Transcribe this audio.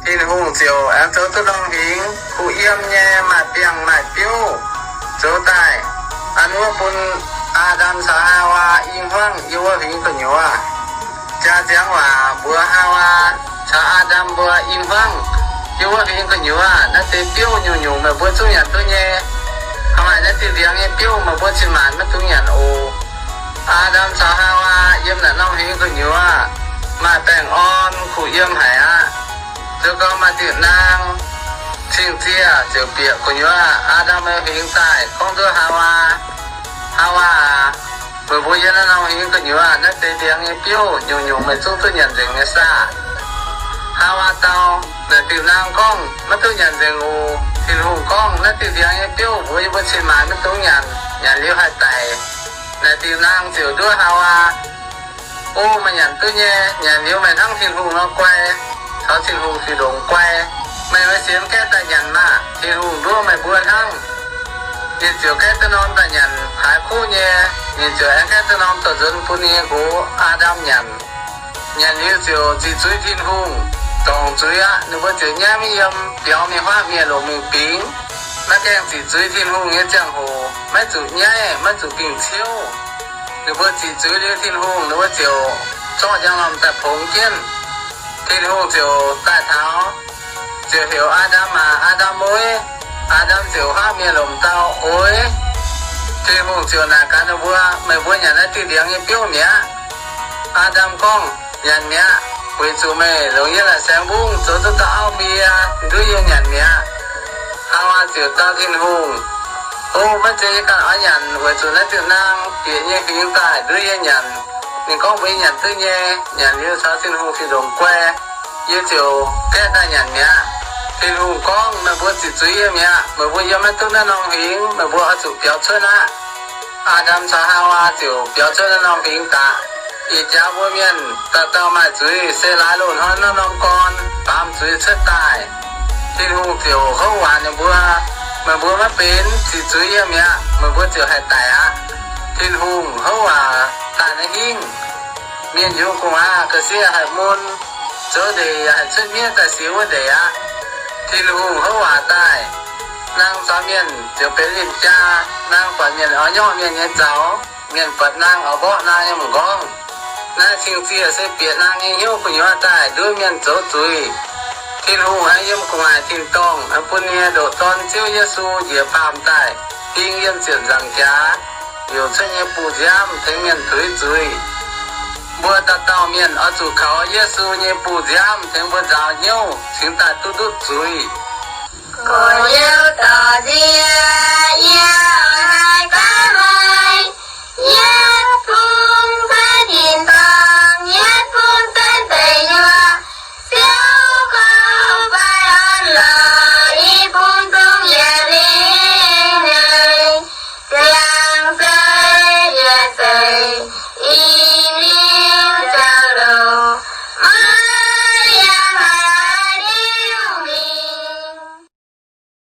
Tin-Hungh ziouc aengx zoux duqv norm huingx kuh yiem nyei, maaih biangh maaih biouv zoux daaih, an wuov bun Aa^ndam caux Haawaa i hmuangv yiem wuov huingx gu'nyuoz. Jaax nziangx waac mbuox Haawaa caux Aa^ndam mbuo i hmuangv yiem wuov huingx gu'nyuoz, naaiv deix biouv nyungc-nyungc meih mbuo zungv nyanc duqv nyei. Hnangv maaih naaiv diuh ndiangx nyei biouv meih mbuo cin-maanc maiv dungx nyanc oc. Aa^ndam caux Haawaa yiem naaic norm huingx gu'nyuoz maaih baengh orn kuh yiem haic aqv. Ziouc gorngv maaih diuh naang cing-ziec ziouc bieqc gu'nyuoz Aa^ndam nyei huingx daaih gorngv nduov Haawaa, Haawaa aac, meih mbuo yiem naaiv norm huingx gu'nyuoz, naaiv deix ndiangx nyei biouv nyungc-nyungc meih zungv duqv nyanc nzengc nyei saah? Haawaa dau, naaic diuh naang gorngv, maiv duqv nyanc nzengc oc. Tin-Hungh gorngv, naaiv diuh ndiangx nyei biouv mbuox yie mbuo cin-maanc maiv dungx nyanc, nyanc liuz haih daic. Naaic diuh naang ziouc nduov Haawaa, O, meih nyanc duqv nyei. Nyanc liuz meih hnangv Tin-Hungh nor guai, caux Tin-Hungh fih longx guai. Meih oix sienx gaeqv daaih nyanc maah! Tin-Hungh nduov meih mbuo hnangv. Ninh ziouc gaeqv duqv norm daaih nyanc haaix kuv nyei. Ninh ziouc aengx gaeqv duqv norm dorh nzuonx bun ninh nyei nqox Aa^ndam nyanc. Nyanc liuz ziouc ziqc zuiz Tin-Hungh, dorngc zuiz aqv. Ninh mbuo ziouc nyaiv maiv yiem, biaux mingh huaav mienh longc mingh bingx. Maiv gaengh ziqc zuiz Tin-Hungh nyei ziangh hoc maiv zuqc nyaiv, maiv zuqc bingh ciouv. Ninh mbuo ziqc zuiz liuz Tin-Hungh, ninh mbuo ziouc zorqv njang-laangc daaih pongx jienv. Tin-Hungh ziouc daaih taux, ziouc heuc, Aa^ndam aac, Aa^ndam muoiv. Aa^ndam ziouc huaav mienh lomc dau, Oix. Tin-Hungh ziouc naaic gaax ninh mbuo, Meih mbuo nyanc naaiv diuh ndiangx nyei biouv mi'aqv? Aa^ndam gorngv, Nyanc mi'aqv, weic zuqc meih longc yie laaic saeng mbungv zoux duqv dauh auv bun yie, nduov yie nyanc mi'aqv. Haawaa ziouc dau Tin-Hungh, O, maiv zeiz yie ganh oix nyanc, weic zuqc naaiv diuh naang bieqc nyei huingx daaih nduov yie nyanc. Ninh gorngv mbuox yie nyanc duqv nyei, nyanc liuz caux Tin-Hungh fih longx guai, yie ziouc gaeqv daaih nyanc mi'aqv. Tin-Hungh gorngv, Meih mbuo ziqc zuiz yie mi'aqv. Meih mbuo yiem maiv duqv naaiv norm huingx, meih mbuo oix zuqc biaux cuotv aqv. Aa^ndam caux Haawaa ziouc biaux cuotv naaiv norm huingx daaih. Ih jaax mbuo mienh dauh dauh maaih zuiz se laaix loz-hnoi naaiv norm gorn baamz zuiz cuotv daaih. Tin-Hungh ziouc houv waac ninh mbuo, Meih mbuo maiv benx ziqc zuiz yie mi'aqv, meih mbuo ziouc haih daic aqv. Tin-Hungh houv waac daaih naaiv hingv, mienh yungz gu'nguaaz ga'sie haih mun, zoux ndeic yaac haih cuotv miev daaih siex wuov ndeic aqv. Tin-Hungh houv waac daaih, naang zaux mienh ziouc benx linh jaa. Naang buatc mienh oix nyorqv mienh nyei zaux, mienh buatc naang oix mborqv naang nyei m'nqorngv. Naaiv cing-ziec se bieqc naang nyei hnyouv gu'nyuoz daaih nduov mienh zoux zuiz. Tin-Hungh aengx yiem gu'nguaaic tin-dorngh aengx bun ninh nyei ndoqc Dorn Ziouv Yesu njiec baamh daaih, hing yiem ziepc nzaangc jaax, heuc cuotv nyei buh nziaamv tengx mienh tuix zuiz. Mbuo dauh dauh mienh oix zuqc kaux Yesu nyei buh nziaamv tengx mbuo nzaaux hnyouv cingx daaih duqv ndutv zuiz. Gorx-youz doix ndiev